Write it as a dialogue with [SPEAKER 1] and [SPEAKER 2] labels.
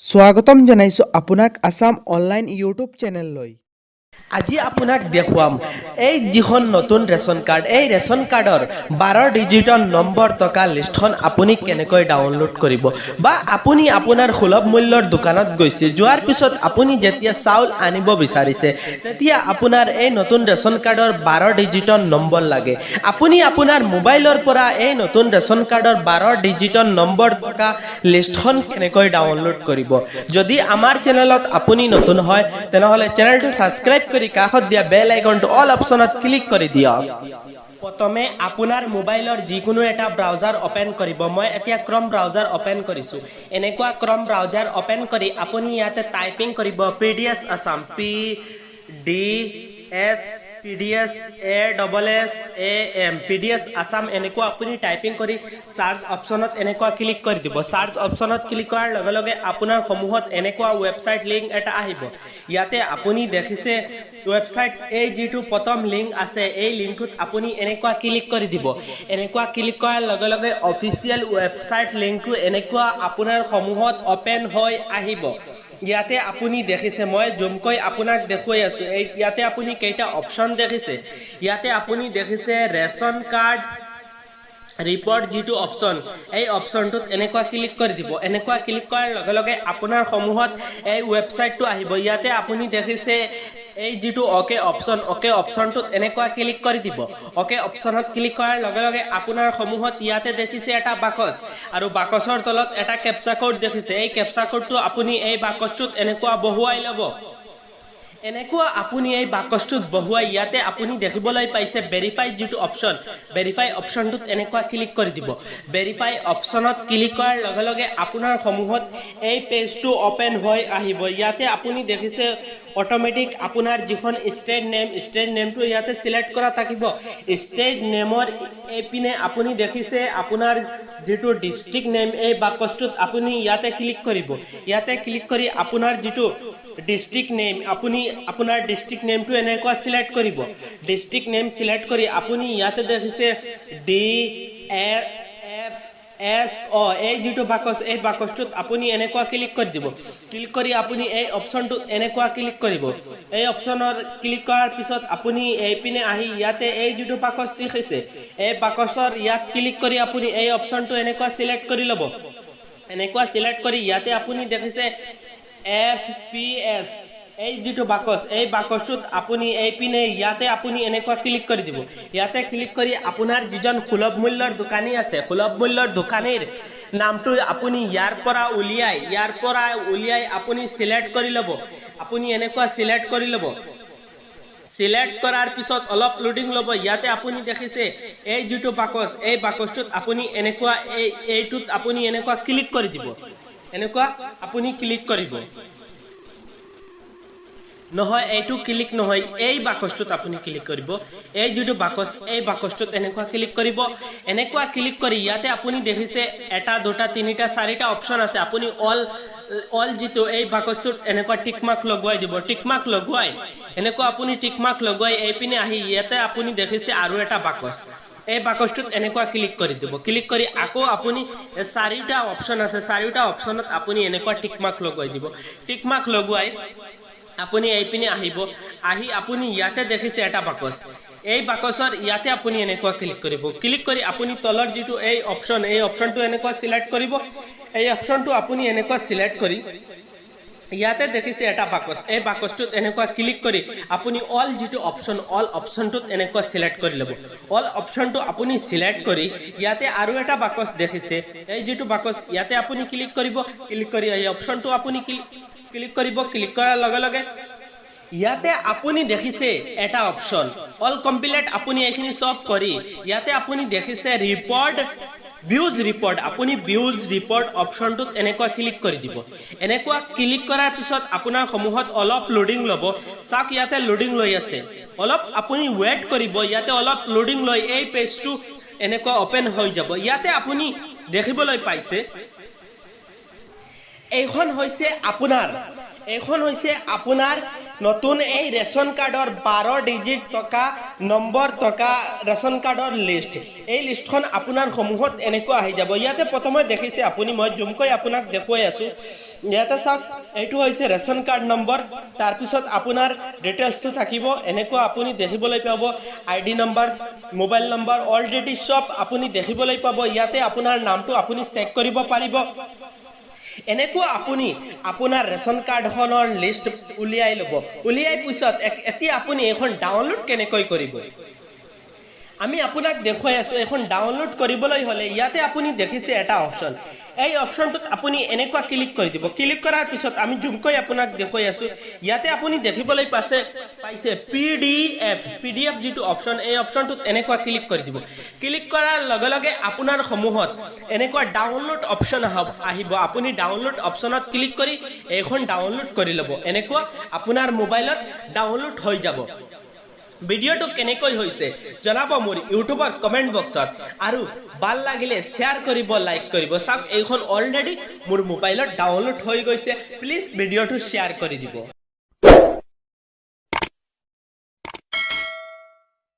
[SPEAKER 1] স্বাগতম জনাইছোঁ আপোনাক আছাম অনলাইন ইউটিউব চেনেললৈ।
[SPEAKER 2] আজি আপোনাক দেখুৱাম এই যিখন নতুন ৰেচন কাৰ্ড, এই ৰেচন কাৰ্ডৰ 12 ডিজিটৰ নম্বৰ থকা লিষ্টখন আপুনি কেনেকৈ ডাউনলোড কৰিব বা আপুনি আপোনাৰ সুলভ মূল্যৰ দোকানত গৈছে, যোৱাৰ পিছত আপুনি যেতিয়া চাউল আনিব বিচাৰিছে, তেতিয়া আপোনাৰ এই নতুন ৰেচন কাৰ্ডৰ 12 ডিজিটৰ নম্বৰ লাগে। আপুনি আপোনাৰ মোবাইলৰ পৰা এই নতুন ৰেচন কাৰ্ডৰ 12 ডিজিটৰ নম্বৰ থকা লিষ্টখন কেনেকৈ ডাউনলোড কৰিব? যদি আমাৰ চেনেলত আপুনি নতুন হয়, তেনেহ'লে চেনেলটো ছাবস্ক্ৰাইব কৰি কাষত দিয়া বেল আইকনটো অল অপশ্যনত ক্লিক কৰি দিয়ক। প্ৰথমে আপোনাৰ মোবাইলৰ যিকোনো এটা ব্ৰাউজাৰ অ'পেন কৰিব। মই এতিয়া ক্ৰম ব্ৰাউজাৰ অ'পেন কৰিছোঁ। এনেকুৱা ক্ৰম ব্ৰাউজাৰ অ'পেন কৰি আপুনি ইয়াতে টাইপিং কৰিব PDS Assam, PDS, PDS A double S A M, PDS Assam. এনেকুৱা আপুনি টাইপিং কৰি চাৰ্চ অপশ্যনত এনেকুৱা ক্লিক কৰি দিব। চাৰ্চ অপশ্যনত ক্লিক কৰাৰ লগে লগে আপোনাৰ সন্মুখত এনেকুৱা ৱেবছাইট লিংক এটা আহিব। ইয়াতে আপুনি দেখিছে ৱেবছাইট এই যিটো প্ৰথম লিংক আছে, এই লিংকটোত আপুনি এনেকুৱা ক্লিক কৰি দিব। এনেকুৱা ক্লিক কৰাৰ লগে লগে অফিচিয়েল ৱেবছাইট লিংকটো এনেকুৱা আপোনাৰ সন্মুখত অ'পেন হৈ আহিব। ইয়াতে আপুনি দেখিছে, মই জুমকৈ আপোনাক দেখুৱাই আছোঁ। এই ইয়াতে আপুনি কেইটা অপশ্যন দেখিছে? ইয়াতে আপুনি দেখিছে ৰেচন কাৰ্ড ৰিপৰ্ট যিটো অপশ্যন, এই অপশ্যনটোত এনেকুৱা ক্লিক কৰি দিব। এনেকুৱা ক্লিক কৰাৰ লগে লগে আপোনাৰ সন্মুখত এই ৱেবছাইটটো আহিব। ইয়াতে আপুনি দেখিছে এই যিটো অ'কে অপশ্যন, অ'কে অপশ্যনটোত এনেকুৱা ক্লিক কৰি দিব। অ'কে অপশ্যনত ক্লিক কৰাৰ লগে লগে আপোনাৰ সন্মুখত ইয়াতে দেখিছে এটা বাকচ আৰু বাকচৰ তলত এটা কেপচা কোড দেখিছে। এই কেপচা কোডটো আপুনি এই বাকচটোত এনেকুৱা বহুৱাই ল'ব। এনেকুৱা আপুনি এই বাকচটোত বহুৱাই ইয়াতে আপুনি দেখিবলৈ পাইছে ভেৰিফাই যিটো অপশ্যন, ভেৰিফাই অপশ্যনটোত এনেকুৱা ক্লিক কৰি দিব। ভেৰিফাই অপশ্যনত ক্লিক কৰাৰ লগে লগে আপোনাৰ সন্মুখত এই পেজটো অ'পেন হৈ আহিব। ইয়াতে আপুনি দেখিছে অট'মেটিক আপোনাৰ যিখন ষ্টেট নেম, ষ্টেট নেমটো ইয়াতে চিলেক্ট কৰা থাকিব। ষ্টেট নেমৰ এইপিনে আপুনি দেখিছে আপোনাৰ যিটো ডিষ্ট্ৰিক্ট নেম, এই বাকচটোত আপুনি ইয়াতে ক্লিক কৰিব। ইয়াতে ক্লিক কৰি আপোনাৰ যিটো ডিষ্ট্ৰিক্ট নেম, আপুনি আপোনাৰ ডিষ্ট্ৰিক্ট নেমটো এনেকুৱা চিলেক্ট কৰিব। ডিষ্ট্ৰিক্ট নেম চিলেক্ট কৰি আপুনি ইয়াতে দেখিছে DA FSO, এই যিটো বাকচ, এই বাকচটোত আপুনি এনেকুৱা ক্লিক কৰি দিব। ক্লিক কৰি আপুনি এই অপশ্যনটোত এনেকুৱা ক্লিক কৰিব। এই অপশ্যনৰ ক্লিক কৰাৰ পিছত আপুনি এইপিনে আহি ইয়াতে এই যিটো বাকচ দেখিছে, এই বাকচৰ ইয়াত ক্লিক কৰি আপুনি এই অপশ্যনটো এনেকুৱা চিলেক্ট কৰি ল'ব। এনেকুৱা চিলেক্ট কৰি ইয়াতে আপুনি দেখিছে এফ পি এছ, এই যিটো বাকচ, এই বাকচটোত আপুনি এইপিনে ইয়াতে আপুনি এনেকুৱা ক্লিক কৰি দিব। ইয়াতে ক্লিক কৰি আপোনাৰ যিজন সুলভ মূল্যৰ দোকানী আছে, সুলভ মূল্যৰ দোকানীৰ নামটো আপুনি ইয়াৰ পৰা উলিয়াই আপুনি চিলেক্ট কৰি ল'ব। আপুনি এনেকুৱা চিলেক্ট কৰি ল'ব। চিলেক্ট কৰাৰ পিছত অলপ লোডিং ল'ব। ইয়াতে আপুনি দেখিছে এই যিটো বাকচ, এই বাকচটোত আপুনি এনেকুৱা এইটোত আপুনি এনেকুৱা ক্লিক কৰি দিব। এনেকুৱা আপুনি ক্লিক কৰিব। নহয়, এইটো ক্লিক নহয়, এই বাকচটোত আপুনি ক্লিক কৰিব। এই যিটো বাকচ, এই বাকচটোত এনেকুৱা ক্লিক কৰিব। এনেকুৱা ক্লিক কৰি ইয়াতে আপুনি দেখিছে এটা, দুটা, তিনিটা, চাৰিটা অপশ্যন আছে। আপুনি অল অল যিটো এই বাকচটোত এনেকুৱা টিক মাৰ্ক লগোৱাই দিব। টিক মাৰ্ক লগোৱাই এনেকুৱা আপুনি টিক মাৰ্ক লগোৱাই এইপিনে আহি ইয়াতে আপুনি দেখিছে আৰু এটা বাকচ, এই বাকচটোত এনেকুৱা ক্লিক কৰি দিব। ক্লিক কৰি আকৌ আপুনি চাৰিটা অপশ্যন আছে, চাৰিটা অপশ্যনত আপুনি এনেকুৱা টিক মাৰ্ক লগোৱাই দিব। টিক মাৰ্ক লগোৱাই আপুনি এইপিনে আহিব। আহি আপুনি ইয়াতে দেখিছে এটা বাকচ, এই বাকচৰ ইয়াতে আপুনি এনেকুৱা ক্লিক কৰিব। ক্লিক কৰি আপুনি তলৰ যিটো এই অপশ্যন, এই অপশ্যনটো এনেকুৱা চিলেক্ট কৰিব। এই অপশ্যনটো আপুনি এনেকুৱা চিলেক্ট কৰি ইয়াতে দেখিছে এটা বাকচ, এই বাকচটোত এনেকুৱা ক্লিক কৰি আপুনি অল যিটো অপশ্যন, অল অপশ্যনটোত এনেকুৱা চিলেক্ট কৰি ল'ব। অল অপশ্যনটো আপুনি চিলেক্ট কৰি ইয়াতে আৰু এটা বাকচ দেখিছে, এই যিটো বাকচ, ইয়াতে আপুনি ক্লিক কৰিব। ক্লিক কৰি এই অপশ্যনটো আপুনি ক্লিক কৰিব। ক্লিক কৰাৰ লগে লগে ইয়াতে আপুনি দেখিছে এটা অপশ্যন অল কমপ্লিট। আপুনি এইখিনি চব কৰি ইয়াতে আপুনি দেখিছে ৰিপৰ্ট, ভিউজ ৰিপৰ্ট। আপুনি ভিউজ ৰিপৰ্ট অপশ্যনটোত এনেকুৱা ক্লিক কৰি দিব। এনেকুৱা ক্লিক কৰাৰ পিছত আপোনাৰ সন্মুখত অলপ লোডিং ল'ব। চাওক, ইয়াতে লোডিং লৈ আছে। অলপ আপুনি ৱেইট কৰিব। ইয়াতে অলপ লোডিং লৈ এই পেজটো এনেকুৱা অ'পেন হৈ যাব। ইয়াতে আপুনি দেখিবলৈ পাইছে এইখন হৈছে আপোনাৰ নতুন এই ৰেচন কাৰ্ডৰ 12 ডিজিট থকা নম্বৰ থকা ৰেচন কাৰ্ডৰ লিষ্ট। এই লিষ্টখন আপোনাৰ সন্মুখত এনেকুৱা আহি যাব। ইয়াতে প্ৰথমে দেখিছে আপুনি, মই জুমকৈ আপোনাক দেখুৱাই আছোঁ। ইয়াতে চাওক, এইটো হৈছে ৰেচন কাৰ্ড নম্বৰ। তাৰপিছত আপোনাৰ ডিটেইলছটো থাকিব। এনেকুৱা আপুনি দেখিবলৈ পাব ID number, mobile number, already চব আপুনি দেখিবলৈ পাব। ইয়াতে আপোনাৰ নামটো আপুনি চেক কৰিব পাৰিব। এনেকুৱা আপুনি আপোনাৰ ৰেচন কাৰ্ডখনৰ লিষ্ট উলিয়াই ল'ব। উলিয়াই পিছত এতিয়া আপুনি এইখন ডাউনলোড কেনেকৈ কৰিব, আমি আপোনাক দেখুৱাই আছোঁ। এইখন ডাউনলোড কৰিবলৈ হ'লে ইয়াতে আপুনি দেখিছে এটা অপশ্যন। এই অপশ্যনটোত আপুনি এনেকুৱা ক্লিক কৰি দিব। ক্লিক কৰাৰ পিছত আমি জুমকৈ আপোনাক দেখুৱাই আছোঁ। ইয়াতে আপুনি দেখিবলৈ পাইছে পিডিএফ। পিডিএফ যিটো অপশ্যন, এই অপশ্যনটোত এনেকুৱা ক্লিক কৰি দিব। ক্লিক কৰাৰ লগে লগে আপোনাৰ সন্মুখত এনেকুৱা ডাউনলোড অপশ্যন আহিব। আপুনি ডাউনলোড অপশ্যনত ক্লিক কৰি এইখন ডাউনলোড কৰি ল'ব। এনেকুৱা আপোনাৰ মোবাইলত ডাউনলোড হৈ যাব। ভিডিঅ'টো কেনেকৈ হৈছে জনাব মোৰ ইউটিউবৰ কমেণ্ট বক্সত আৰু ভাল লাগিলে শ্বেয়াৰ কৰিব, লাইক কৰিব। চাওক, এইখন অলৰেডি মোৰ মোবাইলত ডাউনলোড হৈ গৈছে। প্লিজ ভিডিঅ'টো শ্বেয়াৰ কৰি দিব।